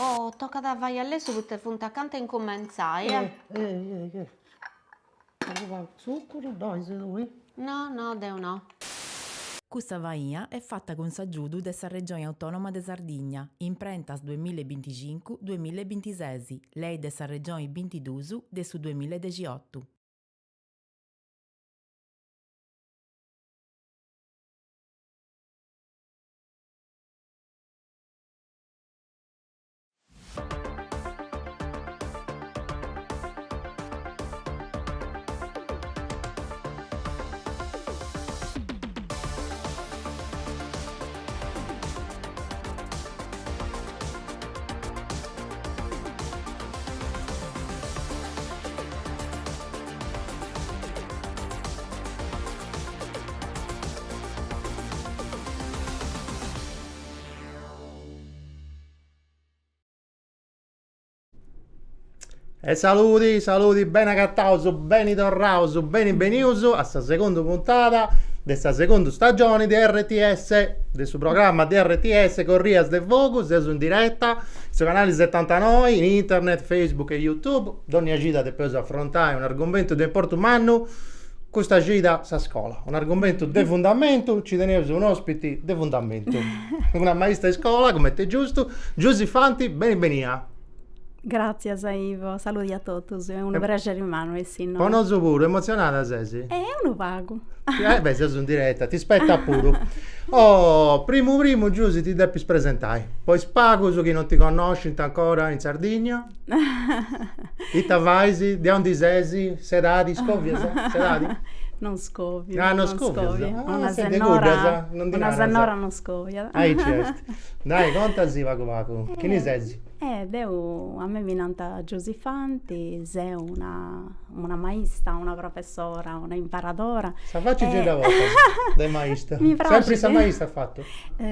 Oh, tocat a fai a lestru poita funt acanta a incumentzai, eh. Eh, eh, eh. Pagu pagu tzuccuru ddoi tui? No, no, deu no. Custa faina est fata cun s'agiudu de sa Regioni Autònoma de Sardigna, Imprentas duemilla e binticincu, duemilla e bintises, Lei de sa Regioni bintidus de su duemilla e dexiotu. E saludi, saludi, beni agataus, beni torraus, beni benius a sa segundu puntada de sa segundu stagioni de RTS, de su programma de RTS Corrias de Fogu, seus in diretta in su canali setantanoi, in internet, Facebook e YouTube, dònnia cida depeus afrontai un'argumentu de importu mannu Custa cida sa scola, un'argumentu de fundamentu, nci teneus un'ospiti de fundamentu, una maista 'e scola, cumenti est giustu, Giusy Fanti, beni benia. Gràtzias Ivo, saludi a totus, est unu prexeri mannu essi innoi. Po nosu puru, emotzionada ses? Eh, unu pagu. Eh beh, seus in diretta, ti spetat puru. Oh, primu primu Giusy ti depis presentai, po is pagus chi non ti connoscint ancora in Sardigna. Ita fais? De aundi ses? S'edadi, scovias? S'edadi? Non scoviu. Ah, non scovias? Ah, una sennora, non una sennora non scoviat. Aici est. Dai, contasi pagu pagu, chini ses? Eh, deu, a mei mi nant Giusy Fanti, seu una una maista, una professora, una imparadora. Sa faci gei dda portas de maista. Mi praxit. Sempri sa maista as fatu?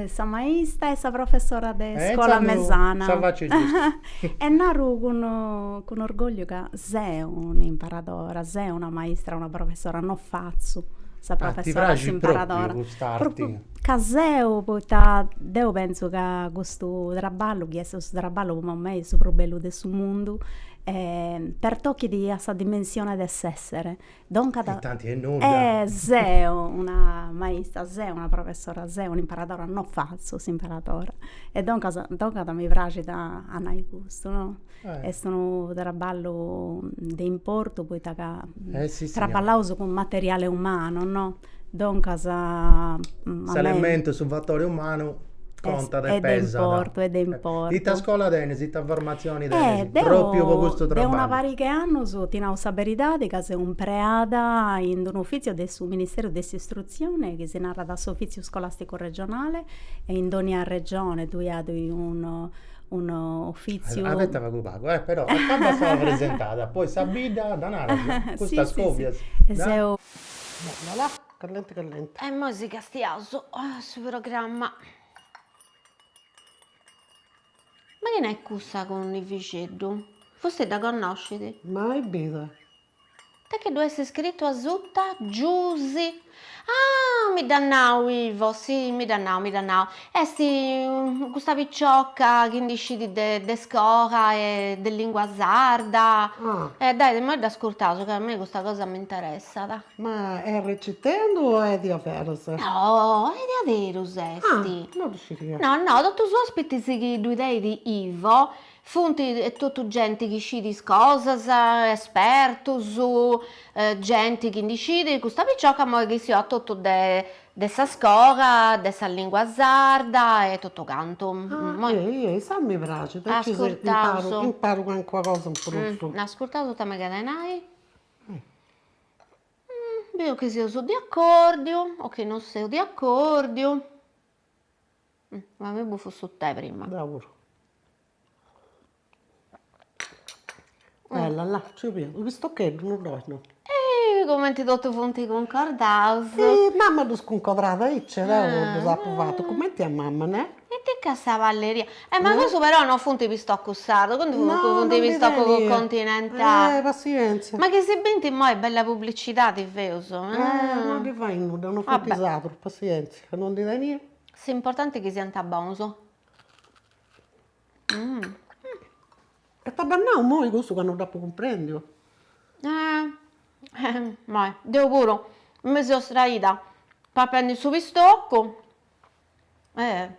Sa maista e sa professora de scola mesana. Sa faci giusta. E naru cun cun orgogliu ca seu un'imparadora, seu una maistra, una professora, no fatzu sa professora, s'imparadora. Ah, ti praxit propriu cust'arti. Ca seu, poita deu pentzu ca custu traballu, chi est su traballu po mei su prus bellu de su mundu, pertochit a sa dimensione de s'essere Duncas E tanti est nudda. Eh, seu una maista, seu una professora, seu un'imparadora, no fatzu s'imparadora. E duncas, duncas mi praxit a a nai custu, no? Eh. Est unu traballu de importu poita ca Eh si si. traballaus cun materiale umanu, no? Duncas a mei S'elementu, su fatore umanu contat e est de pesat. importu, est de importu. Ita scola tenis, ita formatzioni tenis Eh, propriu po custu deu de una traballu? pariga 'e annus, ti nau sa beridadi, ca seu impreada in d'unu ufitziu de su Ministeru de s'Istrutzione chi si narat s'Ufitziu Scolasticu Regionale e in dònnia regione ddui at unu unu ufitziu. Abeta pagu pagu, eh, però acaba sa presentada, poi sa bidda dda naras, custas scovias. Seu Bella là, callenti callenti. E immoi si castiaus su programma. Ma chini est cussa cun Ivixeddu? Forsis dda connoscit? Mai bida. Ita chi ddu est scritu asuta? Giusy. Ah, mi dd'at nau Ivo, si, mi dd'at nau, mi dd'at nau. Est custa picioca chi ndi scit de de scola e de lingua sarda. Ah. E dai, immoi dd'ascurtaus, ca a mei custa cosa m'interessat. Ma est recitendu o est diaveras? No, est diaderus est. Ah, no ddu scidia. No, no, totus is ospitis chi ddui tenit Ivo Funt totu genti chi scit is cosas, espertus, genti chi ndi scit, custa picioca immoi chistionat totu de de sa scola, de sa lingua sarda e totu cantu. Ah, ei, ei, sa mi praxit, aici imparu, imparu calincuna cosa in prus. Ascurtaus ita megat de nai. Biu chi seus de acordiu o chi non seus de acordiu. Ma mi bufu su tè prima. Deu puru. Bella, là, nci fiat unu pistocheddu, no ddoi no. E cumenti totu funt cuncordaus. E mama ddus cuncodrat aici, deu ddus apu fatu cumenti a mama, ne? Ita ca sa palleria. Eh ma cussu però no funt pistocus sardus, custu funt pistocus continentalis. Eh passienzia. Ma chi si bint immoi bella publicidadi feus. Eh no ndi fait nudda, no funt sardus, passienzia, no ndi tenia. S'importanti chi siant bonus. E t'apu nau immoi custu ca no dd'apu cumprendiu. Eh, moi, deu puru mi seu straida papendi su pistoccu e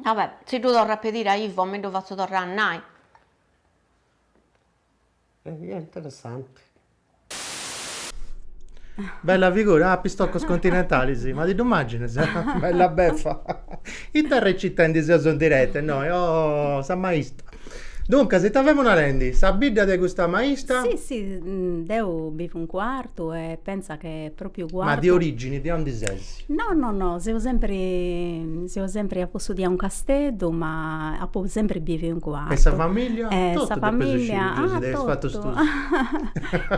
va bè, si ddu torru a pediri a Ivo mi ddu fatzu torrai a nai. È interessanti. Bella figura, ah, pistoccos continentalis, ma ti ddu immagines? Bella beffa. Ita recitendi seus in diretta innoi, oh, sa maista. Duncas, ita femu narendi? Sa bidda de custa maista? Sì, sì, deu bivu in Cuartu e pentza che propriu Cuartu. Ma di origini de aundi ses? No, no, no, seu sempri, seu sempri, apu studiau in Casteddu, ma apu sempri biviu in Cuartu. E sa familia? E sa familia, ah, totu.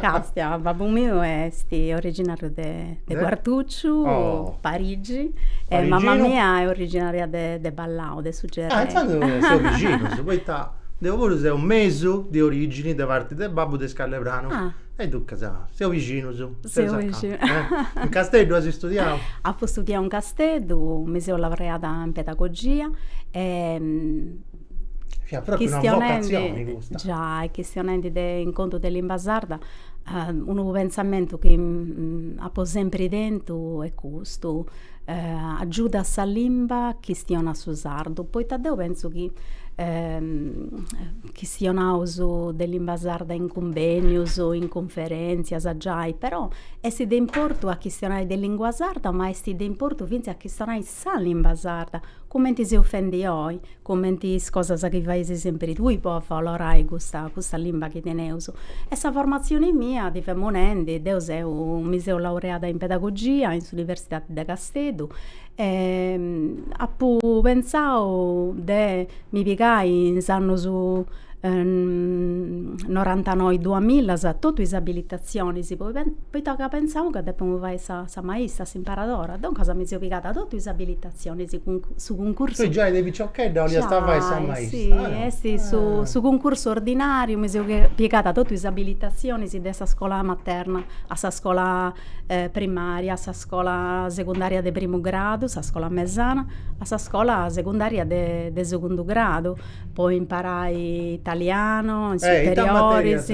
Castia, babbu miu est originariu de de Cuartucciu, Parigi, e mama mia est originaria de de Ballau, de su Gerrei. Ah, intzandus seus bixinus, poita deu puru seu mesu de origini de parti de babbu de Scalepranu. E duncas seus bixinus, seus acanta. In Casteddu as istudiau? Apu studiau in Casteddu, mi seu laureada in pedagogia e Fiat propriu una vocatzioni custa. Giai, chistionendi de in contu de limba sarda, unu pentzamentu chi apo sempri tentu est custu, agiuda sa limba, chistiona su sardu, poita deu pentzu chi chistionaus de limba sarda in cumbenius, in cunferentzias, giai, però est de importu a chistionai de lingua sarda, ma est de importu fintzas a chistionai sa limba sarda, cumenti seus fendi oi, cumenti is cosas chi fais sempri tui po avalorai custa custa limba chi teneus. E sa formatzioni mia, ti femu nendi, deu seu, mi seu laureada in pedagogia in s'Universidadi de Casteddu e apu pentzau de mi pigai in is annus norantanoi duamillas totu is abilitatzionis poita ca pentzamu ca depemu fai sa sa maista, s'imparadora, duncas mi seu pigada totu is abilitatzionis cun su cuncursu. Tui giai de piciochedda 'oliast fai sa maista. Si, est su su cuncursu ordinariu, mi seu pigada totu is abilitatzionis de sa scola materna a sa scola primaria, a sa scola segundaria de primu gradu, sa scola mesana, a sa scola segundaria de de segundu gradu, po imparai italianu in superioris,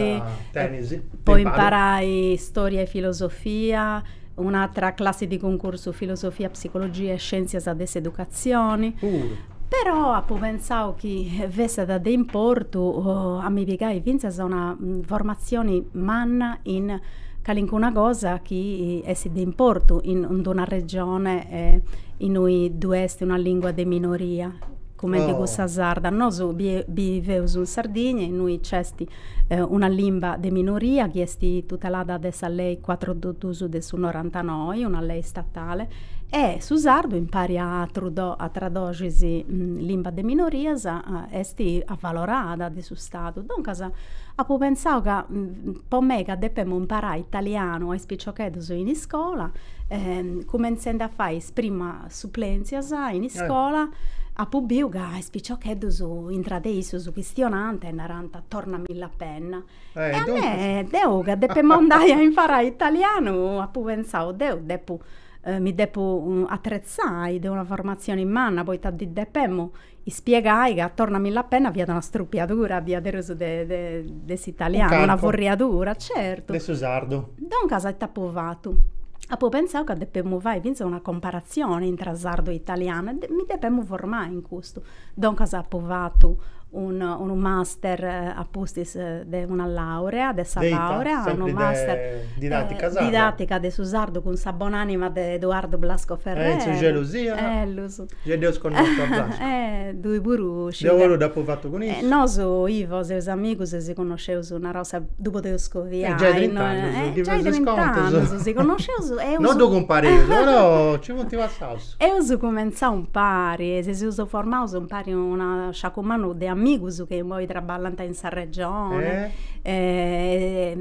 po imparai storia e filosofia, un'atra classi de cuncursu filosofia, psicologia e scientzias de s'educatzioni. Però apu pentzau chi fessat de importu a mi pigai fintzas una formatzioni manna in calincuna cosa chi est de importu in una regione innui ddue est una lingua de minoria cumenti cussa sarda. Nosu biveus in Sardigna innui nc'est una limba de minoria chi est tutelada de sa lei cuatru dus de su norantanoi, una lei statale, e su sardu impari a atrus atras doxi limbas de minorias est avalorada de su Stadu. Duncas apu pentzau ca po mei ca depemu imparai italianu a is piciocheddus in iscola, cumentzendi a fai is primas suplentzias in iscola, apu biu ca is piciocheddus intra de issus chistionant e narant tornami la penna. E a me, deu ca depemu andai a imparai italianu, apu pentzau, deu depu mi depu atretzai de una formatzioni manna, poita ddi depemu ispiegai ca tornami la penna fiat una strupiadura diaderus de de de s'italianu, una furriadura, certu. De su sardu. Duncas ita apu fatu? Apu pentzau ca depemu fai fintzas una comparatzioni intra sardu e italianu e mi depemu formai in custu. Duncas apu fatu unu master a pustis de una laurea, de sa laurea, unu master didattica sarda, didattica de su sardu cun sa bonanima de Eduardo Blasco Ferrer. E in su celu siat. Ellus. Gei dd'eus connotu a Blasco. Eh, tui puru scis. Deu puru dd'apu fatu cun issu. Nosu, Ivo, seus amigus e si connosceus, naraus, ddu podeus scoviai. Giai trint'annus, chi feus is contus. Si connosceus e eus. No ddu cumpareus, però nci funt passaus. Eus cumentzau impari e si seus formaus impari una sciacu mannu de amigus chi immoi traballant in sa Regione e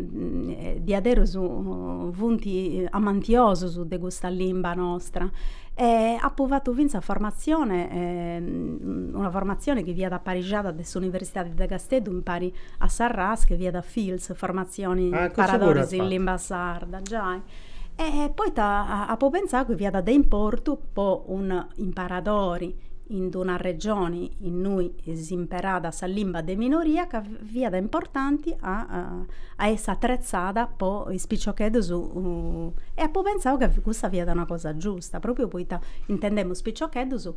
diaderus funt amantiosus de custa limba nostra. E apu fatu fintzas formatzione, una formatzione chi fiat aparixada de s'Universidadi de Casteddu impari a sa Ras chi fiat FILS, formatzioni imparadores in limba sarda, giai E poita apu pentzau chi fiat de importu po un imparadori. in d'una regioni innui si imperat sa limba de minoria ca fiat importanti a a essi atretzada po is piciocheddus e apu pentzau ca cussa fiat una cosa giusta, propriu poita intendemus piciocheddus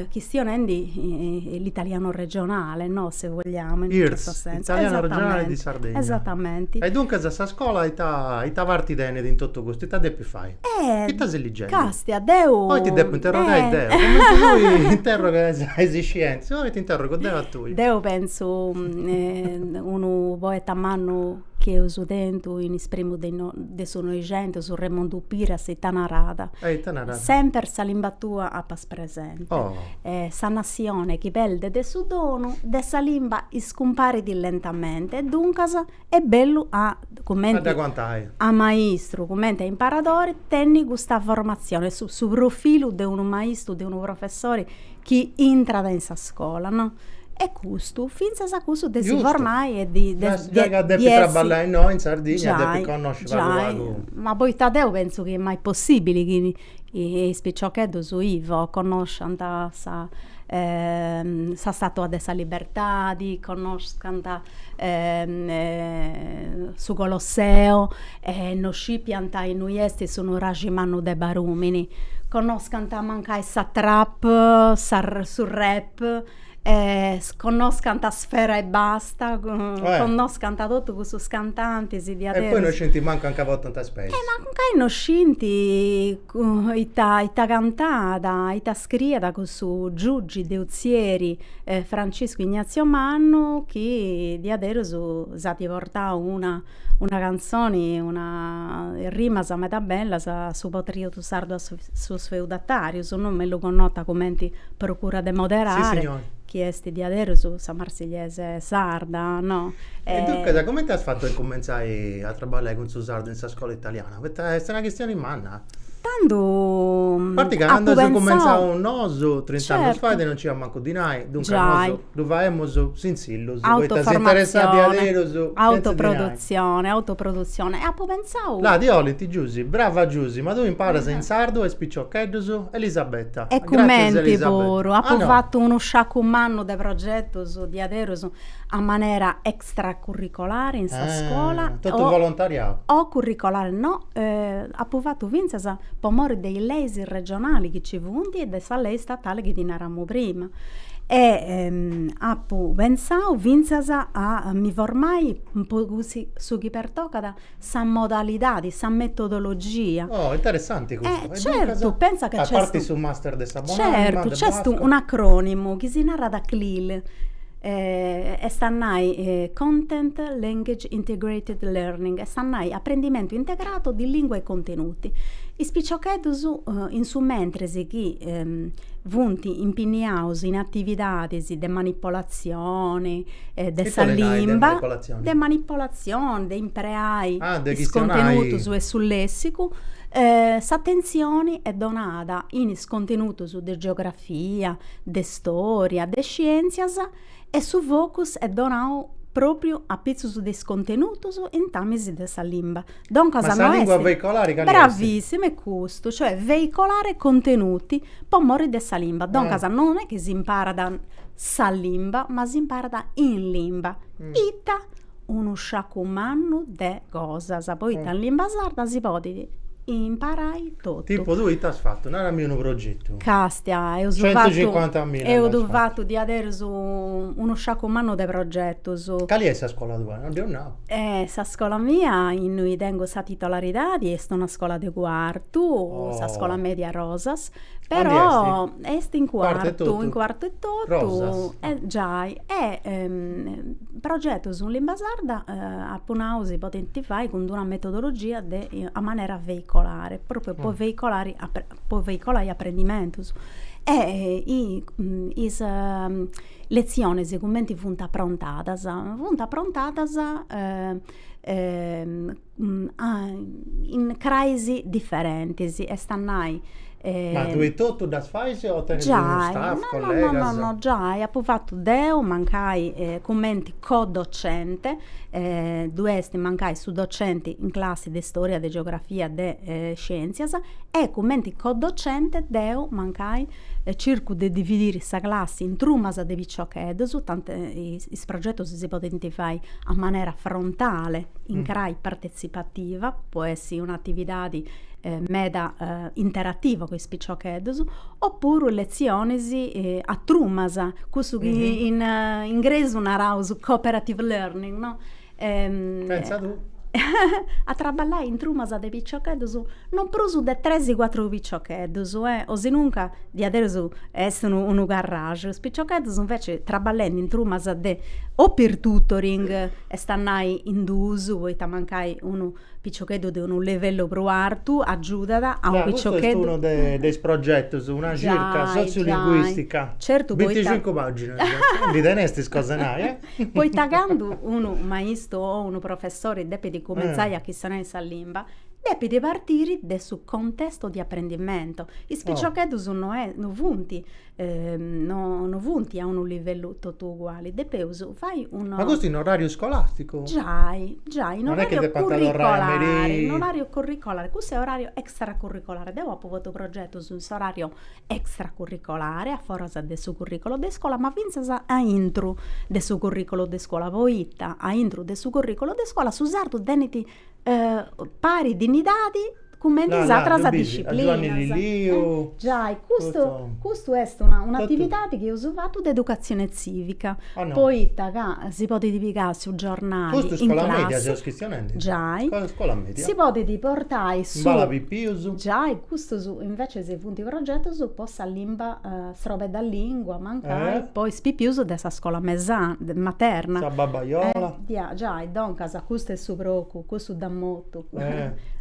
chistionendi l'italiano regionale, no, se vogliamo, in un certo senso. Italiano regionale di Sardegna. Esatamenti. E duncas sa scola ita ita parti tenit in totu custu, ita depit fai? Ita ses ligendi? Castia, deu. Oi ti depu interrogai deu, cumenti tui interrogas a is scientis, oi ti interrogu deu a tui. Deu pentzu unu poeta mannu chi eus tentu in is primus de de su Noixentus, Remundu Piras, ita narat? E ita narat? Semper sa limba tua apas presente. Oh. Sa nassione chi perdet su donu de sa limba iscumparit lentamente e duncas est bellu a cumenti a maistru, cumenti a imparadori, tenni custa formatzione, su su profilu de unu maistu, de unu professori chi intrat in sa scola, no? E custu, fintzas a cussu de si formai e di de Giai ca depit traballai innoi in Sardigna depit connosci pagu pagu. Ma poita deu pentzu chi mai possibili chi is piciocheddus Ivo connosciant sa sa statua de sa libertadi, connoscant su Colosseo e no scipiant innui est su nuraxi mannu de Barumini, connoscant mancai sa trap, su rap e connoscant Sfera Ebbasta, connoscant totu cussus cantantis diaderus. E poi no scint mancu anca portant is peis. E mancai no scint ita ita cantat, ita scriiat cussu giugi de Utzieri Franciscu Ignazio Mannu chi diaderus s'at portau una una cantzoni, una rimas meda bellas, su patriotu sardu a sos feudatarios, no mellus connota cumenti procura de moderare, chi est diaderus sa Marsigliese sarda, no. E duncas, cumenti as fatu a incumentzai a traballai cun su sardu in sa scola italiana? Poita est una chistioni manna. Tandu A parti ca candu eus cumentzau nosu, trint'annus fait, non nci iat mancu dinai, duncas nosu ddu faemus sintzillus, poita si interessat diaderus sentza dinai. Autoprodutzione, autoprodutzione. E apu pentzau. Là, ti 'olint, Giusy, brava Giusy, ma tui imparas in sardu a is piciocheddus? Elisabetta. E cumenti puru, apu fatu unu sciacu mannu de progetus diaderus a manera extracurricolare in sa scola. Totu volontariau. O curricolare no, apu fatu fintzas po mori de is leis regionali chi ci funt e de sa lei statale chi ti naramu prima. E apu pentzau fintzas a mi formai po su chi pertocat sa modalidadi, sa metodologia. Oh, interessanti custu. Eh, certu, pensa ca c'est. A parti su master de sa bonanima Certu, nc'est un'acronimu chi si narat CLIL, est a nai Content Language Integrated Learning, est a nai aprendimentu integrato di lingua e contenuti. Is piciocheddus in su mentris chi funt impinniaus in atividadis de manipolatzioni de sa limba, de manipolatzioni, de impreai is contenutus e su lessicu, s'atentzioni est donada in is contenutus de geografia, de storia, de scientzias e su focus est donau propriu apitzus de is contenutus intamis de sa limba. Duncas Ma sa lingua veicolari cali est? Bravissima est custu, cioè veicolare contenuti po mori de sa limba, duncas non est chi si imparat sa limba, ma si imparat in limba. Ita? Unu sciacu mannu de cosas, poita in limba sarda si podit imparai totu. Tipu tui ita as fatu? Narami unu progetu. Castia, eus fatu, eus fatu diaderus unu sciacu mannu de progetus. Cali est sa scola tua? Non dd'eus nau. Sa scola mia, innui tengu sa titolaridadi, est una scola de Cuartu, sa scola media Rosas, però est in Cuartu, in Cuartu etotu, giai, e progetus in limba sarda, apu nau, si podint fai cun d'una metodologia de a manera veicolare, propriu po veicolari po veicolai aprendimentus e is Letziones cumenti funt aprontadas? Funt aprontadas in crais diferentis, est a nai Ma tui etotu ddas fais o tenis unu staff, collegas? No, no, no, giai, apu fatu deu mancai cumenti co-docente, ddoi est mancai su docenti in classi de storia, de geografia, de scientzias e cumenti co-docente deu mancai. Circu de dividiri sa classi in trumas de piciocheddus, tanti is progetus si podint fai a manera frontale, in crai partetzipativa, po essi un'atividadi meda interativa cun is piciocheddus, opuru letzionis a trumas, cussu chi in ingresu naraus cooperative learning, no Pentza tu. A traballai in trumas de piciocheddus, non prus de tres cuatru piciocheddus, eh, o sinunca diaderus est unu unu carraxu. Is piciocheddus inveci traballendi in trumas de o peer tutoring, est a nai in duus, poita mancai unu piciocheddu de unu livellu prus artu agiudat a unu piciocheddu. Custu est unu de de is progetus, una circa sotziulinguistica. Certu poita. Binticincu paginas, ndi tenestis cosa 'e nai eh. Poita candu unu maistu o unu professori depit cumentzai a chistionai sa limba, depit partiri de su contesto di apprendimento. Is piciocheddus no est no funt no no funt a unu livellu totu uguali, depeus fai unu. Ma custu in orariu scolasticu? Giai, giai, in orariu curricolare, in orariu curricolare, cussu est orariu extracurricolare, deu apu fatu progetus in s'orariu extracurricolare, a foras de su curricolo de iscola, ma fintzas a intru de su curricolo de iscola, poita a intru de su curricolo de iscola su sardu tenit pari dinnidadi cumenti is atras disciplinas. Giai, custu custu est una un'atividadi chi eus fatu de educatzione tzivica, poita ca si podit pigai su giornali in classi. Custu scola media seus chistionendi? Giai. Scola media. Si podit portai su. Imbala pipius. Giai, custus invecis funt progetus po sa limba srobedda lingua, mancai, po is pipius de sa scola mesana, materna. Sa babbaiola. Giai, duncas custu est su procu, custu dd'at motu.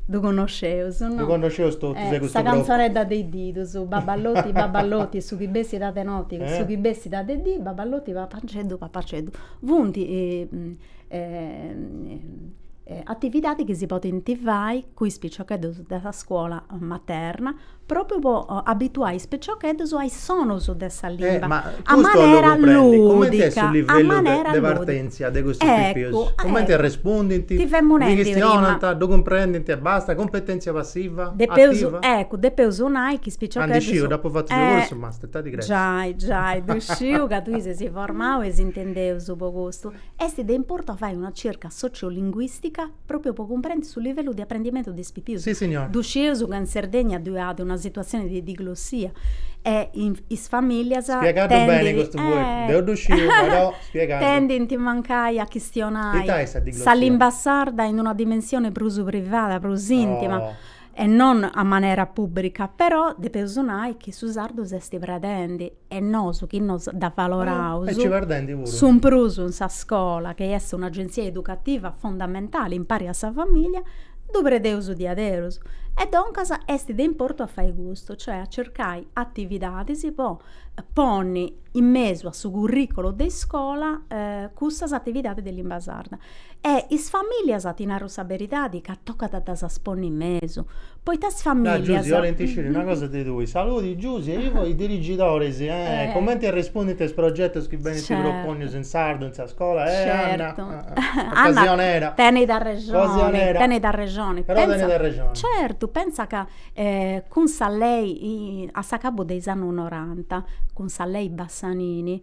Ddu connosceus, no? Ddu connosceus totus, eh, custu Sa cantzonedda de is didus, baballoti, baballoti, su chi bessit a de noti, su chi bessit a de dì, baballoti, papaceddu, papaceddu. Funt atividadis chi si podint fai cun is piciocheddus de sa scuola materna Pròpriu po abituai is piciocheddus a is sonus de sa limba, ma a custu 'ollu manera cumprendi, cumenti est lùdica, su a livellu de manera de lùdica. partèntzia de custus pipius? Eccu, Cumenti eccu. arrespundint? Ti femu Ndi nendi prima. chistionant? Ddu cumprendint e basta? Cumpetèntzia passiva? Depeus, Ativa? eccu, depeus nai chi is Ah, ndi piciocheddus sciu, dd'apu fatu su cursu, ma aspettadi cresci. Giai, giai, ddu sciu ca tui ses formau e s'intendeus po custu. Est de importu a fai una circa sociolinguistica pròpriu po cumprendi su livellu de aprendimentu de is pipius. Si, signora. Ddu scieus ca in Sardegna ddui at una situatzioni de diglossia e in is familias Spiegaddu beni custu fueddu, deu ddu sciu, però spiegaddu. Tendint mancai a chistionai Ita est sa diglossia? sa limba sarda in una dimensione prus privada, prus intima. Oh. E non a manera pùbrica, però depeus nai chi su sardu s'est perdendi e nosu chi nos dd'avaloraus, E ci perdendi puru. su prus in sa scola, chi est un'agentzia educativa fondamentali impari a sa familia, ddu perdeus diaderus. E duncas est de importu a fai custu, cioè a circai atividadis po ponni in mesu a su curricolo de iscola cussas atividadis de limba sarda. E is familias, ti naru sa beridadi, ca tocat a ddas ponni in mesu, poita is familias. Giusy, 'olint sciri una cosa de tui. Saludi Giusy e Ivo, is dirigidoris, eh, cumenti arrespundint a is progetus chi benint proponius in sardu in sa scola, eh Anna, ocasione era. Tenit arrexoni, tenit arrexoni. Però tenit arrexoni. Certu, pensa ca cun sa lei, a s'acabu de is annus noranta, cun sa lei Bassanini,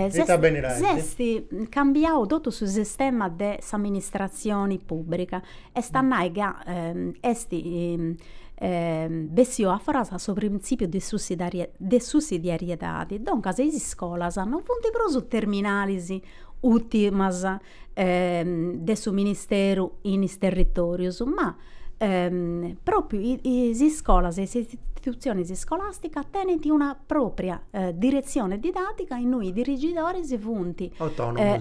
S'est cambiau totu su sistema de s'amministratzioni pùbrica, est a nai ca est bessiu a foras su printzìpiu de de sussidiariedadi, duncas is iscolas non funt prus terminalis ùrtimas de su ministeru in is territorius, ma pròpriu is iscolas e is istitutzionis iscolàsticas tenint una pròpria diretzione didàtica innui is dirigidoris funt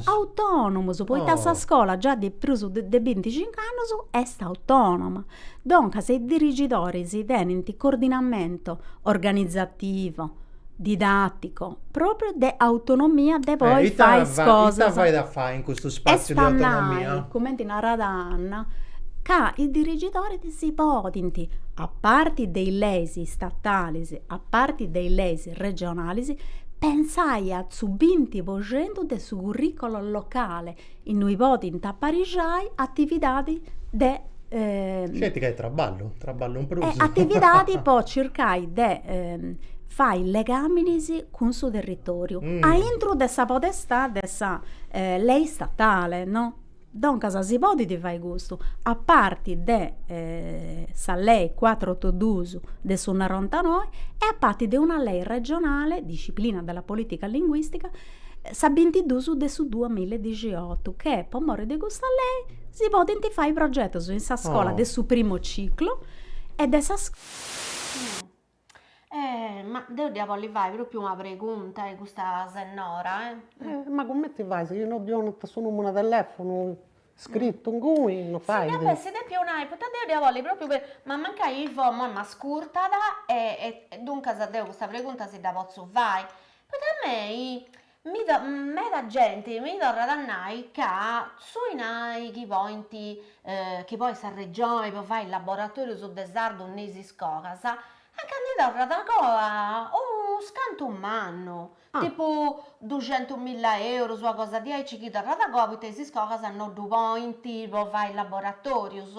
autònomus, poita sa scola giai de prus de binticincu annus est autònoma, duncas is dirigidoris tenint coordinamento organizativo, didàtico, pròpriu de autonomia de poi fai is cosas. Ita fait a fai in custu spàtziu de autonomia? Est a nai, cumenti narat Anna, ca is dirigidoris si podint, a parti de is leis statalis, a parti de is leis regionalis, pentzai a su binti po centu de su curricolo locale, innui podint aparixai atividadi de Sceti ca est traballu, traballu in prus. Atividadi po circai de. Fai legàminis cun su territòriu, aintru de sa podestà de sa lei statale, no? Duncas si podit fai custu, a parti de sa lei cuatru otu dus de su norantanoi e a parti de una lei regionale, disciplina della politica linguistica, sa bintidus de su duamilla e dixiotu, che po mori de custa lei si podint fai progetus in sa scola de su primu ciclu e de sa Eh, ma deu dd'ia bolli fai propriu una pregunta a custa sennora, eh. Eh, ma cumenti fais, chi no ddi 'onant su numunu 'e telefunu scritu inguni, no fait. Si dd'ap'essi depiu nai, poita deu dd'ia bolli propriu pre, ma mancai Ivo imoi m'ascurtat e e duncas deu custa pregunta si dda potzu fai, poita a mei Mi meda genti mi torrat a nai ca su 'inai chi ponint, chi ponit sa Regioni po fai laboratorius de sardu in is iscolas, anca ndi torrat a coa unu scantu mannu, tipu duxentumilla eurus, una cosa diaici chi torrat a coa poita is iscolas no ddu ponint po fai laboratorius.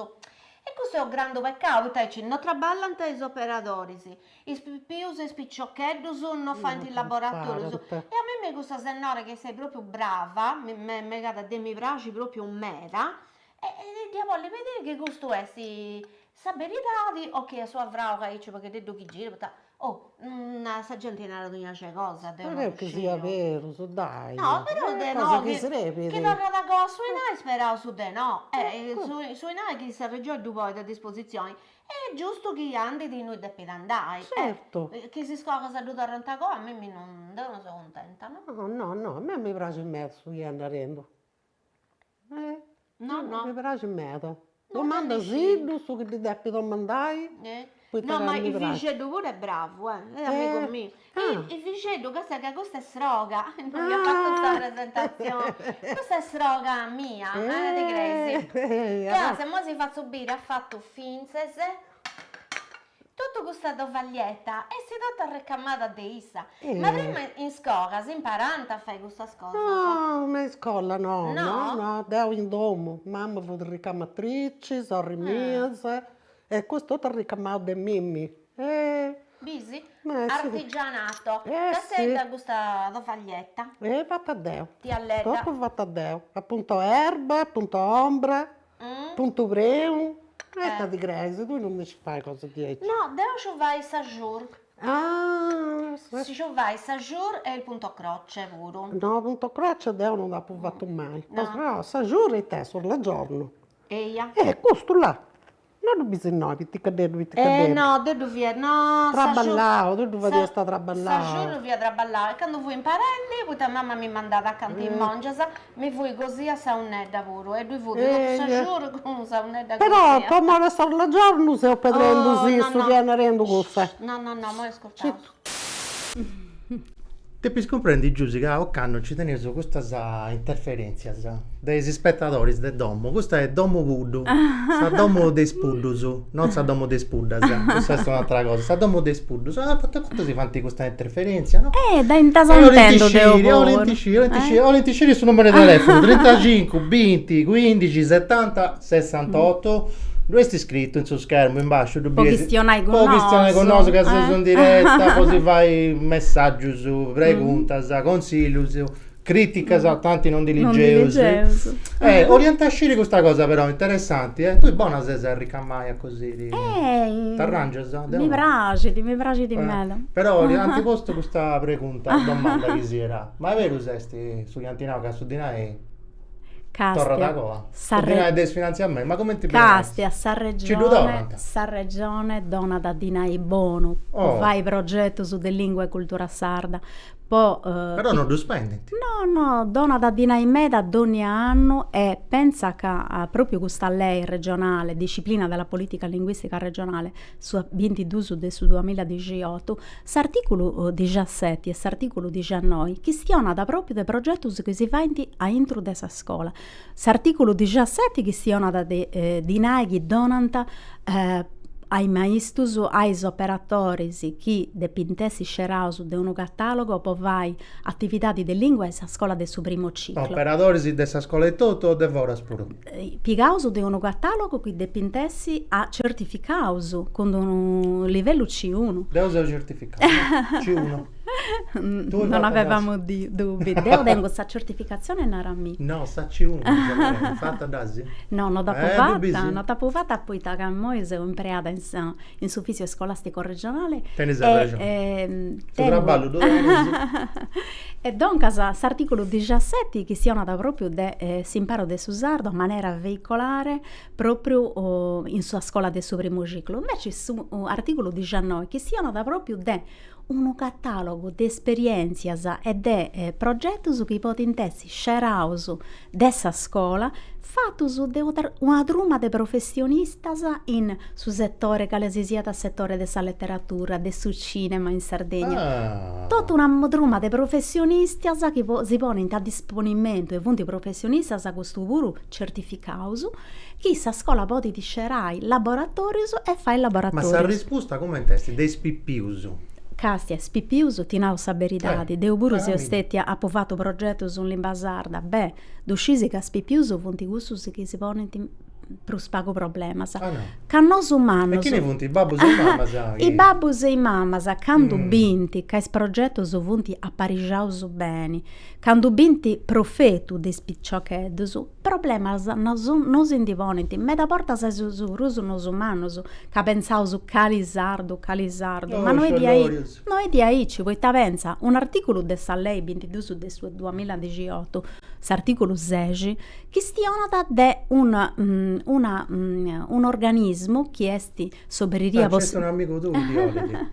E custu est unu grandu pecau poita aici no traballant is operadoris, Is pipius e is piciocheddus no faint is laboratorius e a mimmi custa sennora chi est propriu brava, mi megat de mi praxi propriu meda e dd'ia bolli pediri chi custu est sa beridadi o chi est una frauga aici u' paghededdu chi girat, poita oh sa genti narat dogna cosa deu no ddu sciu. Creu chi siat berus, dai. No però de no, chi chi torrat a goa su 'inai speraus de no, su 'inai chi sa Regioni ddu ponit a disposizioni Est giustu chi andit innui depit andai. Certu. Chi is iscolas ddu torrant a goa a mimmi non, deu non seu cuntenta, no. No, no, no, a mei mi praxit meda su chi est narendu. No, no. Mi praxit meda. Domandasiddu su chi ddi depis domandai, poita ca mi praxit. No, ma Ivixeddu puru est bravu, eh, est amigu miu. Ivixeddu, casta ca custa est sroga, non dd'ia fatu sa presentazioni, custa est sroga mia, ti creis? Ca immoi si fatzu biri at fatu fintzas totu custa tovaglietta, est totu arrecamada de issa, ma prima in iscola s'imparant a fai custas cosas? No, me in iscola no, no, no, deu in domu, mama fut ricamatrici, sorri mias, e custu totu arricamau de mimmi Bisi? Artigianato. Castedda custa tovaglietta. E fata deu. Tia Ledda. Totu fata deu. A punto erba, punto ombra, puntu preu. E ita ti creis, tui non ndi scis fai cosa diaici. No, deu sciu fai s'ajour. Ah! Sciu fai s'ajour e il punto croce puru. No, punto croce deu non dd'apu fatu mai. No, s'ajour ita est, s'orlagiornu. Eia. E custu là. No ddu bis innoi, piticheddeddu piticheddeddu. Eh no, deu ddu fia, no. Traballau, tui ddu fadiast traballau. S'ajour ddu fia traballau e candu fui imparendi, poita mama mi mandat acanta is mongias, mi fui cosia sa 'unnedda puru e ddui fut totu s'ajour cun sa 'unnedda cosia. Però po mori 'e s'orlagiornu seu pedendusì su chi est narendu cussa. No no no, moi ascurtaus. Depis cumprendi Giusy ca ocannu nci teneus custas interferentzias de is ispetadoris de domu, custa est domu puddu, sa domu de is puddus, non sa domu de is puddas, cussa est un'atera cosa, sa domu de is puddus, fatu fatu si faint custa interferentzia, no? Eh dda intas intendu deu puru. Olint sciri, olint sciri, olint sciri su numeru de telefunu, trintacincu binti cuindixi setanta sessantotu, ddu est scritu in su schermu in basciu, ddu Po bieis, chistionai cun po chistionai cun nosu nosu, ca seus in eh. diretta, po si fai messaggius, preguntas, consillus, criticas, tanti non ndi Non ndi ligeus. ligeus. Eh, 'oliant sciri custa cosa però, interessanti, eh, tui bona ses a ricamai a cosiri? Eh, T'arrangias? Deu mi no. praxit, mi praxit meda. Però ant postu custa pregunta, domanda chi siat, ma est berus est su chi ant nau ca su dinai Torrat Càstia, agoa. sa Su dinai de is finantziamentus, ma cumenti benit? Càstia, sa Nci ddu Regione, torrant? sa Regione donat dinai bonu po Oh. fai progetus de lingua e cultura sarda, po Però no ddu spendint. No, no, donat dinai meda dònnia annu e pentza ca pròpriu custa lei regionale, disciplina della politica linguistica regionale, su bintidus de su duamilla dixiotu, S'artìculu dixaseti e s'artìculu dixannoi chistionat pròpiu de progetus chi si faint a intru de sa scola. S'artìculu dixaseti chistionat de dinai chi donant. a is maistus, a is operatoris chi depint essi sceraus de unu catalogu po fai atividadi de lingua in sa scola de su primu ciclu. Operadoris de sa scola etotu o de foras puru? Pigaus de unu catalogu chi depint essi certificaus cun unu livellu C1. Deu seu certificau, C1. Non avevamo dubbi. Deu tengu sa certificatzione naramì. No, sa C1, fata dd'as? No, no dd'apu fata, no dd'apu fata poita ca immoi seu impreada in sa in s'ufìtziu iscolàsticu regionale. Tenis arrexoni. Su traballu ddu tenis. E duncas s'artìculu dixaseti chistionat pròpriu de s'imparu de su sardu a manera veicolare pròpriu in sa scola de su primu ciclu, invecias su artìculu dixannoi chistionat pròpriu de unu catàlogu de esperièntzias e de progetus chi podint essi sceraus de sa scola fatus de una truma de professionistas in su setore, cale si siat setore de sa leteratura, de su cinema in Sardegna, totu una truma de professionistas chi si ponint a disponimentu e funt professionistas custu puru certificaus, chi sa scola podit scerai laboratorius e fai laboratorius. Ma sa rispusta cumenti est de is pipius? Castia, is pipius, ti nau sa beridadi, deu puru seu stetia, apu fatu progetus in limba sarda, beh, ddu scisi ca is pipius funt cussus chi si ponint prus pagu problemas. Ah no. Ca nosu mannus. E chini funt, is babbus e is mamas? Is babbus e is mamas candu bint ca is progetus funt aparixaus beni, candu bint profetu de is piciocheddus, Problemas no no si ndi ponint, meda bortas seus prus nosu mannus ca pentzaus cali sardu, cali sardu, ma no est diaici, no est diaici, poita pentza, un'articulu de sa lei bintidus de su duamilladixiotu, s'articulu sexi, chistionat de una una un'organismu chi est s'obreria po. Nc'est un'amigu tuu chi 'olit.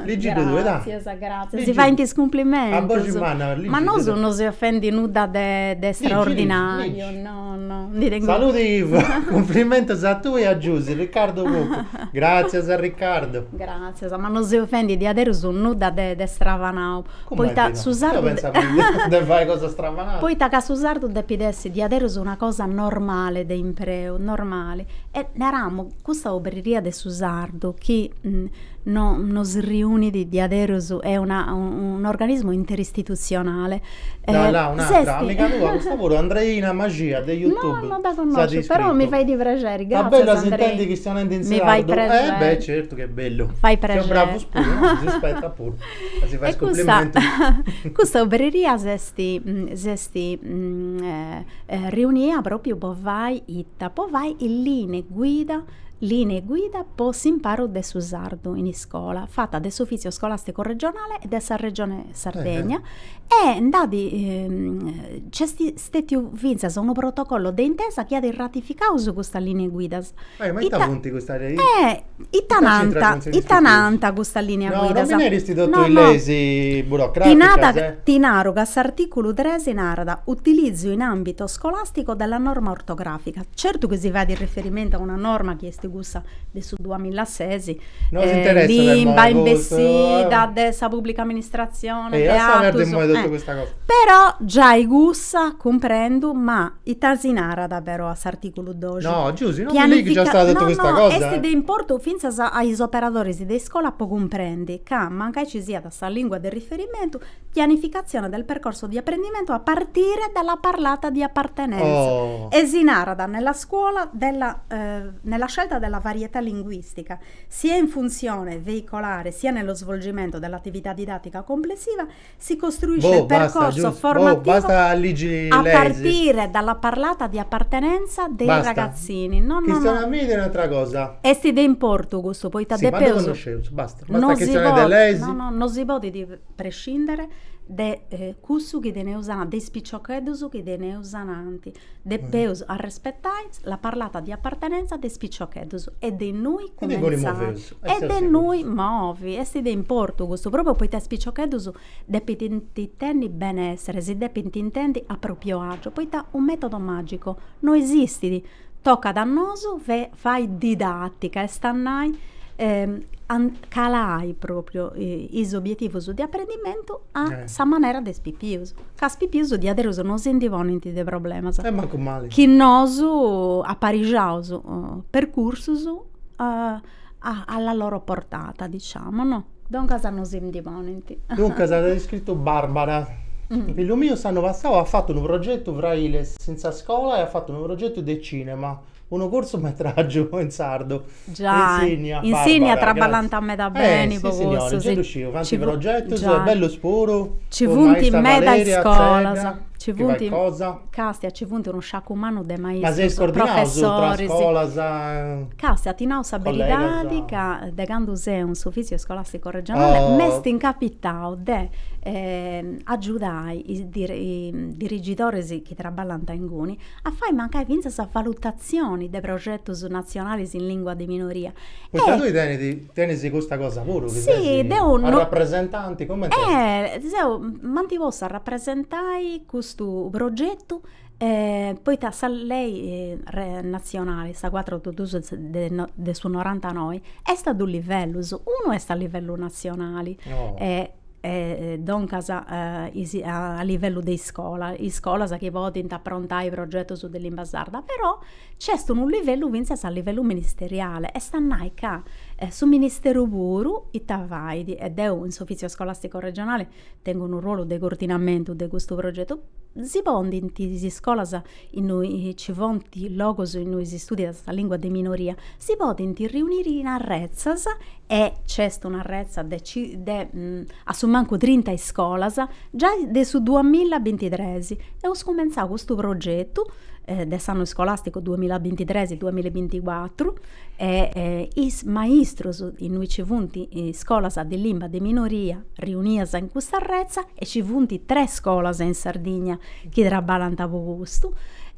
Ligi-ddu tui, dai. Gràtzias, gràtzias. Si faint is cumplimentus. A boxi manna, ligi. Ma nosu no si ofendi nudda de de straordinàriu, no, no. Ndi tengu. Saludi Ivo, cumplimentus a tui e a Giusy, Riccardo Cuccu. Gràtzias Riccardo. Gràtzias, ma no si ofendi diaderus nudda de de stravanau. Poita su sardu. Deu pentzamu de fai cosa stravanada. Poita ca su sardu depit essi diaderus una cosa normale de impreu, normali. E naramu, custa obreria de su sardu chi no no si riunit diaderus est una un'organismu interistitutzionale. La la un'atra amiga tua custa puru Andreina Maxia de YouTube. No no dda connosciu, però mi fait prexeri, gràtzias Andreina. Est bellu a s'intendi chistionendi in sardu. Mi fait prexeri. Eh beh certu chi est bellu. Fait prexeri. Seus bravus puru, no? Si spetat puru. Si fait cumplimentu. Custa obreria s'est s'est riunia propriu po fai ita? Po fai is linee guida linee guida po s'imparu de su sardu in iscola, fata de s'Ufìtziu Scolasticu Regionale e de sa Regione Sardegna e nd'at nc'est stètiu fintzas unu protocollo de intesa chi at ratificau custas linee guidas. Eh, ma ita funt custas linee? Eh, ita nant, ita nant custas lineas guidas? No, no mi neris totu is leis burocraticas, eh. Ti naru ca s'articulu tres narat, utilizzo in ambito scolastico della norma ortografica. Certu chi si fait riferimentu a una norma chi est cussa de su duamillases, No si interessat limba in bessida de sa pubblica amministratzione, de atus, però giai cussa, cumprendu, ma ita si narat però a s'articulu doxi? No, Giusy, no mi liggiast totu custa cosa. Est de importu fintzas a is operadoris de iscola po cumprendi ca, mancai ci siat sa lingua de riferimentu, pianificazione del percorso di apprendimento a partire dalla parlata di appartenenza e si narat nella scuola della nella scelta della varietà linguistica, sia in funzione veicolare sia nello svolgimento dell'attività didattica complessiva, si costruisce il percorso formativo a partire dalla parlata di appartenenza dei ragazzini. No, no, no. Chistiona un'altra cosa. Est de importu custu, poita depeus. Ma ddu connosceus, basta. Basta chistione de leis. No, no, no si podit prescindere de cussu chi teneus ananti, de is piciocheddus chi teneus ananti. Depeus arrespetai la parlata di appartenenza de is piciocheddus e de innui cumentzai e de innui movi, est de importu custu, propriu poita is piciocheddus depint tenni benessere, si depint intendi a proprio agio, poita un metodo magico no esistit, tocat a nosu fai didattica, est a nai calai propriu is obietivus de aprendimentu a sa manera de is pipius, ca is pipius diaderus no si ndi ponint de problemas. E mancu mali. Chi nosu aparixaus percursus. alla loro portata, diciamo, no? Duncas no si ndi ponint. Duncas at iscritu Barbara, fillu miu s'annu passau at fatu unu progetu frailes in sa scola e at fatu unu progetu de cinema, unu curtzumetràgiu in sardu. Giai, in Sinnia traballant meda beni po custu. Gei ddu sciu, faint progetus e bellus puru. Ci funt meda iscolas, ci funt, castia, ci funt unu sciacu mannu de maistus, professoris. Castia, ti nau sa beridadi ca de candu seu in s'ufitziu iscolasticu regionale m'est incapitau de agiudai is dirigidoris chi traballant inguni a fai mancai fintzas sa valutatzioni de progetus natzionalis in lingua de minoria. Poita tui tenit, tenis custa cosa puru, chi ses arrapresentanti, cumenti est? Eh, seu, m'ant postu a rapresentai custu progetu poita sa lei natzionali, sa cuatru otu dus de su norantanoi, est a dus livellus, unu est a livellu natzionali e e duncas is a livellu de iscola, is iscolas chi podint aprontai progetus de limba sarda, però nc'est unu livellu fintzas a livellu ministeriale, est a nai ca su ministeru puru ita fait, e deu in s'ufitziu scolasticu regionale tengu unu ruolu de coordinamentu de custu progetu, si ponint is iscolas innui ci funt logus innui si studiat sa lingua de minoria, si podint riuniri in arretzas e nc'est un'arretza de de a su mancu trinta iscolas giai de su duamilla bintitres, eus cumentzau custu progetu de s'annu iscolasticu duamilla bintitres duamilla binticuatru e is maistrus innui ci funt iscolas de limba de minoria riunias in custa arretza e ci funt tres scolas in Sardigna chi traballant po custu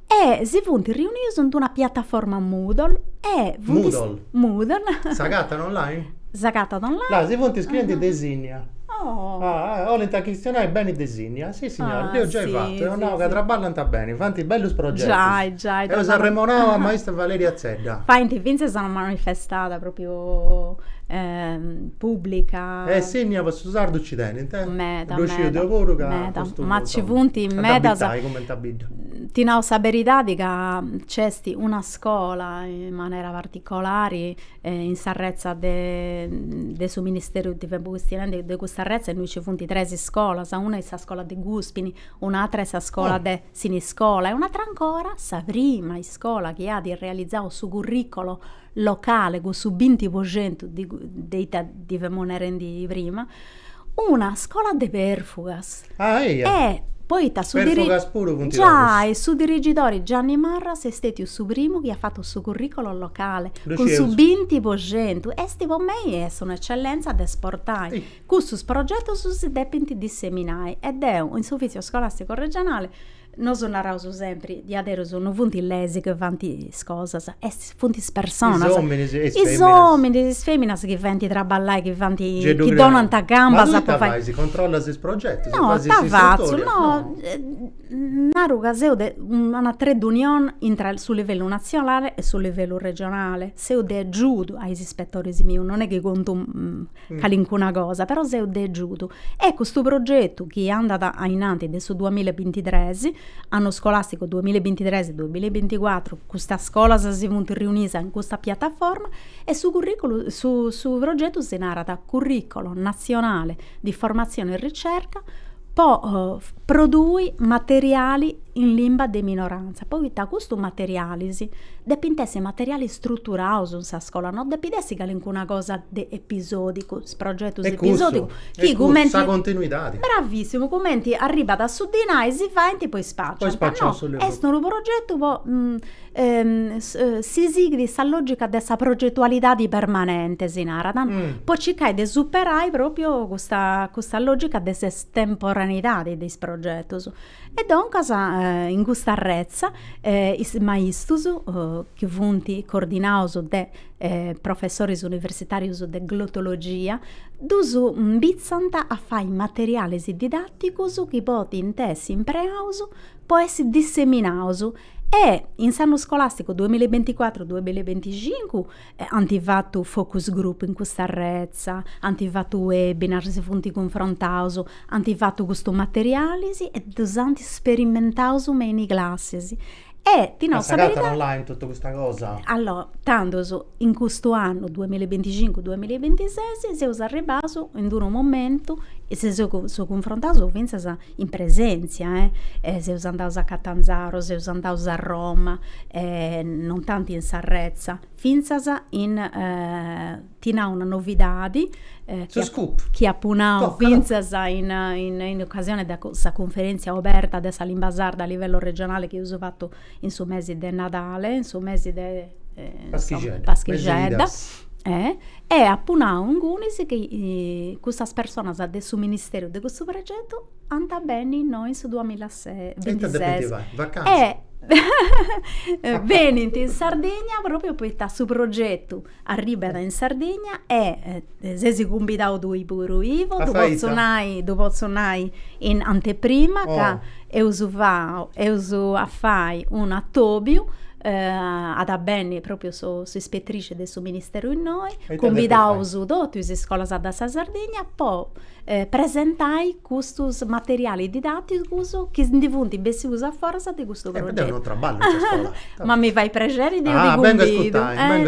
e si funt riunius in d'una piataforma Moodle e funt Moodle? Moodle. S'agatat online? S'agatat online. Là, si funt scriendi de Sinnia. Oh. Ah, 'olint a chistionai beni de Sinnia. Si signori, dd'eus giai fatu, eus nau ca traballant beni, faint bellus progetus. Giai, giai. Eus arremonau a maistra Valeria Zedda. Faint fintzas una manifestada propriu pubblica. E Sinnia po su sardu ci tenint, eh? Meda, Ddu sciu deu puru ca meda, ma ci funt medas. A cumenti a bidda. Ti nau sa beridadi ca nc'est una scola in manera particolari in s'arretza de de su ministeru ti fepu chistionendi de custa arretza innui ci funt tres iscolas, una est sa scola de Guspini, un'atra est sa scola de Siniscola e un'atra ancora sa prima iscola chi at realizau su curricolo locale cun su binti po centu de ita ti femu narendi prima, una scola de Perfugas. Ah eia. E poita su Perfugas puru funt Giai, su dirigidori Gianni Marras est stetiu su primu chi at fatu su curricolo locale cun su binti po centu, est po mei est un'eccellenza de esportai, custus progetus si depint disseminai e deu in s'ufitziu scolasticu regionale Nosu naraus sempri, diaderus no funt is leis chi faint is cosas, est funt is personas. Is ominis e is feminas. Is ominis, is feminas chi faint traballai, chi faint, chi donant cambas po fai. Ma tui ita fais, controllas is progetus? No, ita fatzu, no, naru ca seu de una trait d'union intra su livellu natzionale e su livellu regionale, seu de agiudu a is ispetoris mius, non est chi contu calincuna cosa, però seu de agiudu. E custu progetu chi andat a innanti de su duamilla e bintitres, annu scolasticu duamilla e bintitres duamilla e binticuatru, custas scolas si funt riunias in custa piataforma e su curriculu su su progetu si narat Curricolo nazionale di formazione e ricerca po produi materiali in limba de minoranza, poita custus materialis depint essi materialis struturaus in sa scola, no depit essi calincuna cosa de episodicu, is progetus episodicus, chi cumenti sa continuidadi. Bravissimu, cumenti arribat su dinai si faint e poi spaciant, no, est unu progetu po si sighit sa logica de sa progetualidadi permanente, si narat, po circai de superai propriu custa custa logica de s'estemporaneidadi de is progetus. E duncas in custa arretza is maistus chi funt coordinaus de professoris universitarius de glotologia ddus imbitzant a fai materialis didaticus chi podint essi impreaus po essi disseminaus E in s'annu scolasticu duamilla e binticuatru duamilla e binticincu ant fatu focus group in custa arretza, ant fatu webinar, si funt cunfrontaus, ant fatu custus materialis e ddus ant sperimentaus me in is classis. E ti Ma nau sa s'agatat beridadi. online totu custa cosa? Allora, tandus, in custu annu duamillabinticincu duamillabintises seus arribbaus in d'unu momentu, e si seus cunfrontaus fintzas in presèntzia, eh, seus andaus a Catanzaro, seus andaus a Roma, non tanti in s'arretza, fintzas in ti nau una novidadi Su scoop. chi apu nau fintzas in in ocasione de sa cunferentzia oberta de sa limba sarda a livello regionale chi eus fatu in su mesi de Nadale, in su mesi de Paschixedda. Paschixedda e apu nau ingunis chi custas personas de su ministeru de custu progetu ant a benni innoi in su duamillabintises. E benint in Sardigna propriu poita su progetu arribat in Sardigna e sesi cumbidau tui puru Ivo, ddu potzu nai, ddu potzu nai in anteprima ca eus fau, eus a fai un'atobiu, at a benni propriu s'ispetrice de su ministeru innoi, cumbidaus totu is iscolas de sa Sardigna po presentai custus materialis didàticus chi ndi funt bessius a foras de custu progetu. Deu non traballu in sa scola. Ma mi fait prexeri, deu ti cumbidu,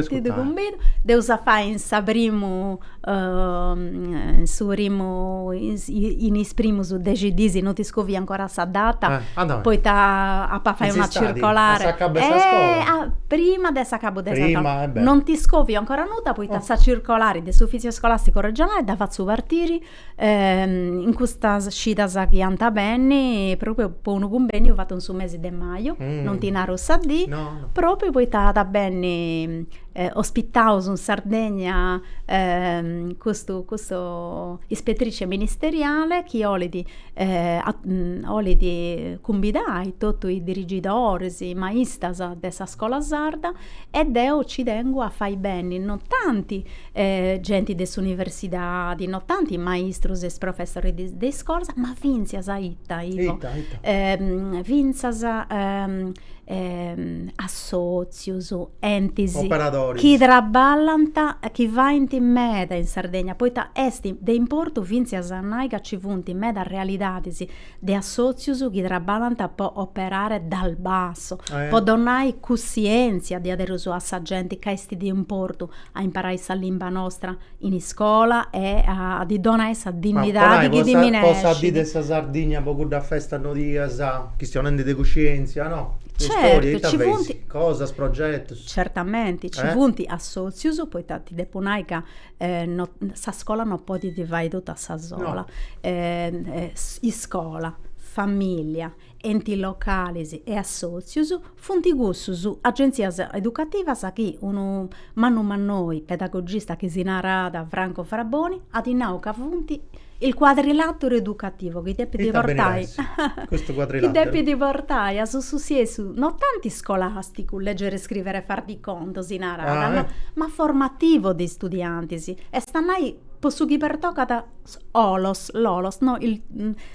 ti ddu cumbidu. Dd'eus a fai in sa primu in su primu in is primus dexi dis, non ti scoviu ancora sa data, poita apu a fai una circolare. A s'acabu 'e sa scola. Prima de s'acabu de sa scola. Non ti scoviu ancora nudda poita sa circolari de s'Ufitziu Scolasticu Regionali dda fatzu partiri in custas cidas chi ant a benni, propriu po unu cumbènniu fatu in su mesi de maju, non ti naru sa dì, propriu poita at a benni ospitaus in Sardegna custu custu ispetrice ministeriale chi 'olit 'olit cumbidai totu is dirigidoris, is maistas de sa scola sarda e deu ci tengu a fai benni non tanti genti de s'universidadi, no tanti maistrus e is professoris de is scolas, ma fintzas ita Ivo, Ita, ita? fintzas assotzius, entis Operadoris. chi traballant, chi faint meda in Sardegna, poita est de importu fintzas a nai ca ci funt meda realidadis de assòtzius chi traballant po operare dal basso, po donai cussièntzia diaderus a sa genti ca est de importu a imparai sa limba nostra in iscola e a ddi donai sa dinnidadi chi ddi minescit. Po sa dì de sa Sardigna, po cuddas festas nodias, chistionendi de cuscièntzia, no? Certu, ci funt. Cosas, progetus. Certamenti, ci funt assòtzius, poita ti depu nai ca no sa scola no podit fai totu a sa sola, iscola, familia, enti localis e assotzius funt cussus agentzias educativas chi unu mannu mannoi pedagogista chi si narat Franco Fraboni at nau ca funt il quadrilatero educativo chi depit portai chi depit portai a su sussessu no tanti scolasticu, leggere scrivere e far di conto si narat, ma formativo de is studiantis, est a nai po su chi pertocat olos, l'olos, no il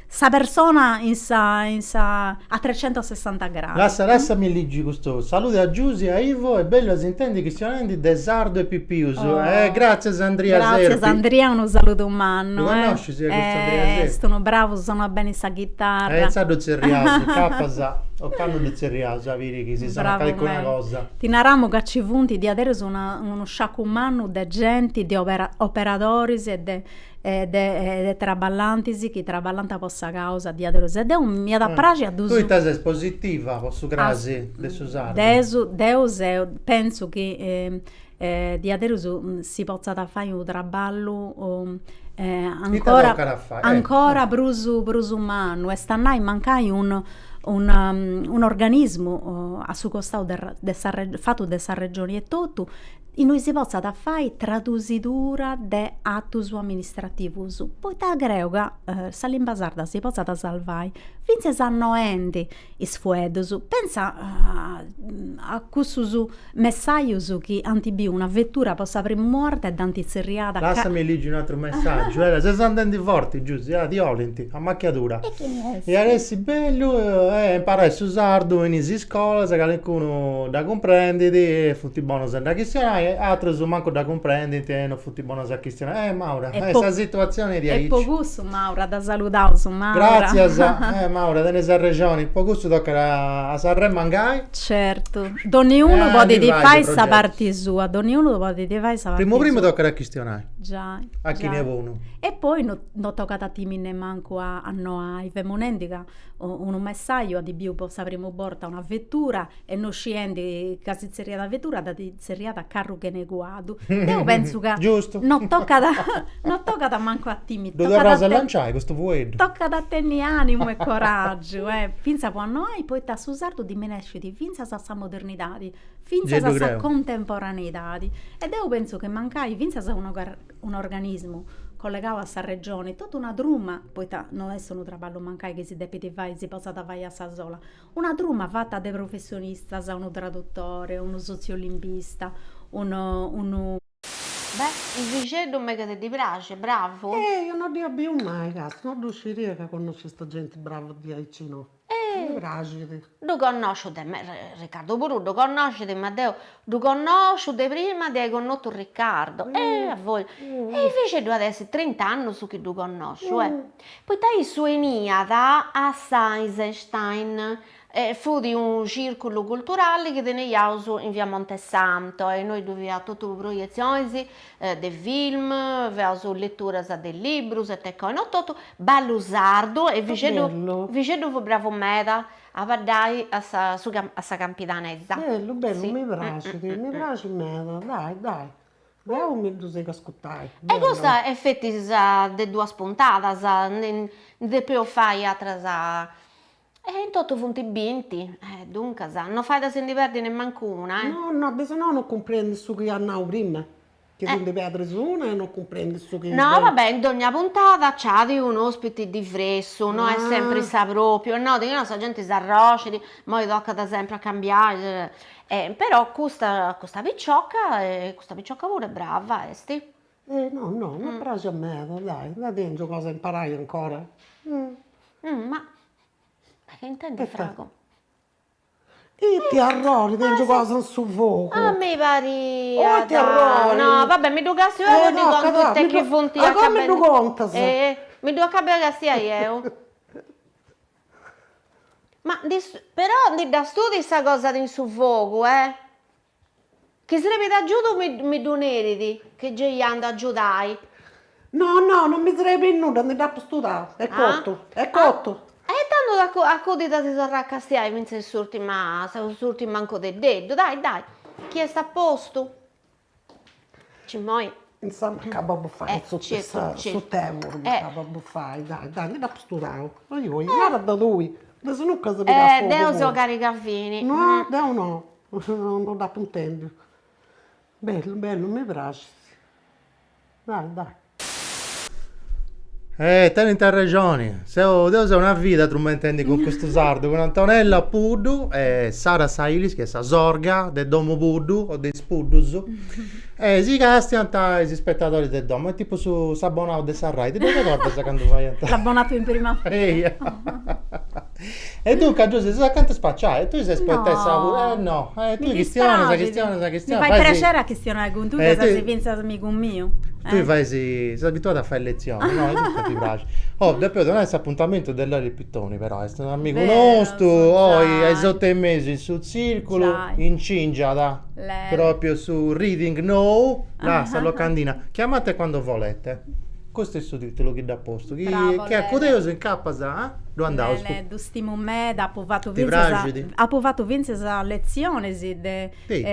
sa persona in sa in sa a trecentosessanta gradus. Lassa lassami ligi custu. Salude a Giusy e a Ivo est bellu a s'intendi chistionendi de sardu e pipius. Eh gratzias Andria Serpi. Gratzias Andria unu saludu mannu. Ddu connoscis custu Andria Serpi? Est unu bravu sonat beni sa ghitarra. E insaras ddu tzerriaus, incapas ocannu ddu tzerriaus a biri chi si sonat calincuna cosa. Ti naramu ca ci funt diaderus una unu sciacu mannu de genti de operadoris e de e de de traballantis chi traballant po sa causa diaderus e deu m'iat a praxi a ddus Tui ita ses positiva po su crasi de su sardu? Deu deu seu, pentzu chi diaderus si potzat fai unu traballu ancora ancora prus prus mannu, est a nai mancai un un'organismu a su costau de sa fatu de sa regioni etotu innui si potzat fai tradusidura de atus amministrativus, poita creu ca sa limba sarda si potzat salvai fintzas annoendi is fueddus, pentza a cussus messajus chi ant biu una vetura po sa primu 'orta e dd'ant tzerriada. Lassami ligi un'atru messaggiu, eh, ses andendi forti Giusy, ah, ti 'olint, ammacchiadura. E chini est? Iat essi bellu eh, imparai su sardu in is iscolas, calincunu dda cumprendit e funt bonus a dda chistionai. chistionai, atrus mancu dda cumprendint e no funt bonas a chistionai. Eh Maura, eh sa situatzioni est diaici. E po cussu Maura, dda saludaus Maura. Gràtzias, eh Maura, tenis arrexoni, po cussu tocat a s'arremangai. Certu, donniunu podit fai sa parti sua, donniunu podit fai sa parti sua. Primu primu tocat a chistionai. Giai. A chini est bonu. E poi no no tocat a timi nemmancu a annoai, femu nendi ca unu messaju at biu po sa primu borta una vetura e no sciendi ca si zerriat vetura dd'at zerriada carru chene cuaddu. Deu pentzu ca Giustu. no tocat no tocat mancu a timi, Ddu torraus a lanciai custu fueddu. Tocat a tenni animu e coragiu, eh, fintzas po annoai, poita su sardu ddi minescit fintzas a sa modernidadi, fintzas a sa contemporaneidadi. E deu pentzu che mancai fintzas un'organismu collegau a sa Regioni, totu una truma, poita no est unu traballu mancai chi si depit fai, si potzat fai a sa sola, Una truma fata de professionistas, unu tradutore, unu sotziolimbista, unu unu. Beh, Ivixeddu megat de ddi praxi, bravu. Eh, io no dd'ia biu mai, cazzu, no ddu sciria ca connoscist genti brava diaici no. Mi praxit. Ddu connosciu de me, Riccardo puru ddu connoscit, ma deu ddu connosciu de prima de ai connotu Riccardo, eh a voglia. E Ivixeddu at essi trint'annus chi ddu connosciu, eh. Poita issu 'eniat a s'Eisenstein, e fut unu circulu culturali chi teneiaus in via Montesanto e innoi ddui fiat totu proietzionis de film, fiaus leturas de librus e teccoi no totu, ballu sardu e Ivixeddu Ivixeddu fut bravu meda a baddai a sa a sa campidanesa. Bellu bellu mi praxit, mi praxit meda, dai dai Deu mi ddu sigu a ascurtai. E custa est feti sa de duas puntadas, ndi depeus fai atras, e in totu funt binti, duncas no fait a si ndi perdi nemmancu una eh. No no, de si no no cumprendis su chi at nau prima, chi ti ndi perdis una e no cumprendis su chi. No va bè, in dogna puntada nc'at un'ospiti divressu, no est sempri sa propriu, no, no sa genti s'arroscit, imoi tocat sempri a cambiai Eh, però custa custa picioca custa picioca puru est brava, est. Eh no no, mi praxit meda, dai, dai tengiu cosa a imparai ancora. Ma ma che intendi fragu? Ite arrori, tengiu cosa in su fogu. Ah mi pariat. Oh ite arrori. No, va bè, mi ddu càstiu eo poi ddi contu ite chi funt acabendi. A como mi ddu contas. Eh, mi ddu acabu de castiai eo. Ma ndi però ndi dda studit sa cosa in su fogu, eh! Chi srebit agiudu mi mi ddu nerit, chi gei andu a agiudai. No, no, non mi srebit nudda, ndi dd'apu studau, est cotu, est cotu. E tando acudit a si torrai a castiai fintzas s'urtima s'urtimu ancodeddeddu, dai dai, chi est a postu. Ci immoi. Insomma acabo a bufai su su tempus acabo a bufai, dai dai ndi dd'apu studau, oi oi, nara dda tui, de sinuncas si pigat fogu. Deu seu cariga fini. No, deu no, non dd'apu intendiu. Bellu bellu, mi praxit, dai dai. Eh, tenint arrexoni. Seu, deu seu una vida trumentendi cun custu sardu, cun Antonella Puddu e Sara Sailis, chi est sa sorga de domu Puddu, o de is Puddus, e si castiant is ispetadoris de domu, est tipu su s'abbonau de sa Rai, ti ddu arregordas candu faiant? L'abbonato in prima fila. Eia. E duncas Giusy, ses acanta spaciai, e tui ses poetessa puru, eh no, e tui chistionas, chistionas, chistionas. Mi fait prexeri a chistionai cun tui ca ses fintzas amigu miu. Tui fais, ses abituada a fai letzionis, no, e duncas ti praxit. Oh, depeus donai s'apuntamentu de Lele Pittoni però, est un'amigu nostu, oi a is otu e mesu in su tzirculu, incingiat propriu su reading nou, là, sa locandina, chiamate quando volete. Custu est su titulu chi dd'at postu, chi chi acudeus incapas ddu andaus. Lele, ddu stimu meda, apu fatu fintzas apu fatu fintzas letzionis de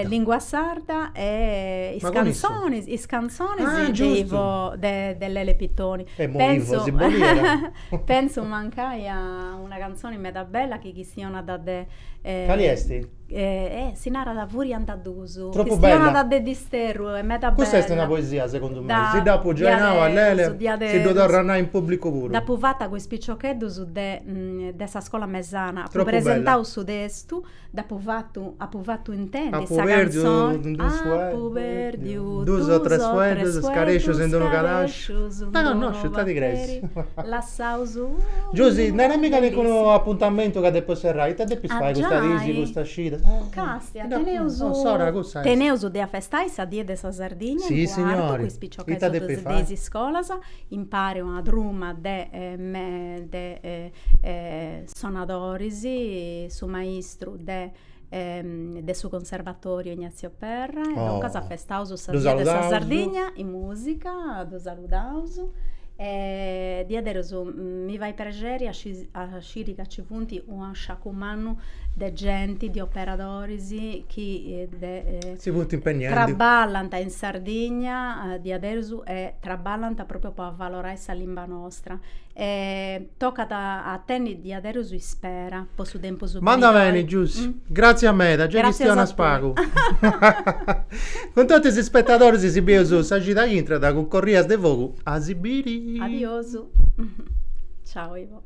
lingua sarda e is cantzonis is cantzonis de Ivo de de Lele Pittoni. E mo Ivo si boliat. Pentzu mancai a una cantzoni meda bella chi chistionat de Cali est? Eh, si narat Furiant dus. Tropu bella. Chistionat de disterru, est meda bella. Custa est una poesia segundu mei. Si dd'apu giai nau a Lele, si ddu torru a nai in pubblicu puru. Dd'apu fata cun is piciocheddus de de sa scola mesana. Apu presentau su testu, dd'apu fatu, apu fatu intendi sa cantzoni. Apu perdiu dus o tres fueddus scarescius in d'unu calasciu. Dda connosciu, ita ti creis? Lassaus. Giusy, narami calincunu apuntamentu ca depeus serrai, ita depis fai custa disi, custa cida? cidas. Càstia, teneus Oh, s'ora cussa est. teneus de afestai sa Die de sa Sardigna Sì, in Cuartu signori. cun is Ita piciocheddus depis de fai? is iscolas, impari una truma de me de sonadoris, su maistru de de su Conservatoriu Ignazio Perra e duncas afestaus sa Ddu Die de sa saludaus. Sardigna in musica, ddu saludaus e diaderus mi fait prexeri a a sciri ca ci funt unu sciacu mannu de genti, de operadoris chi de Si funt impegnendi. traballant in Sardigna diaderus e traballant propriu po avalorai sa limba nostra E tocat a tenni diaderus ispera po su tempus Manda benidori. beni, Giusy. Gratzias meda, giai Gratzias a chistionas tui. pagu. Cun totu is ispetadoris si bieus sa cida chi intrat cun Corrias de Fogu. A si biri! Adiosu. Ciao Ivo.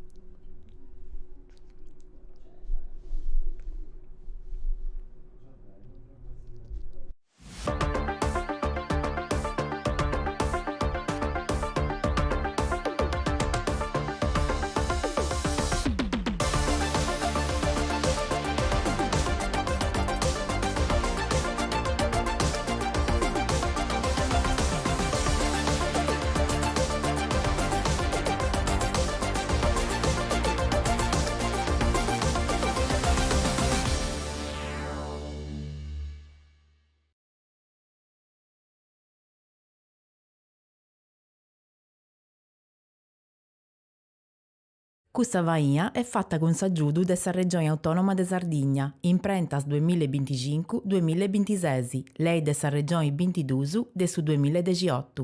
Custa faina est fata cun s'agiudu de sa Regioni Autònoma de Sardigna, imprentas duamilla e binticincu, duamilla e bintises, lei de sa Regioni bintidus de su duamilla e dexiotu.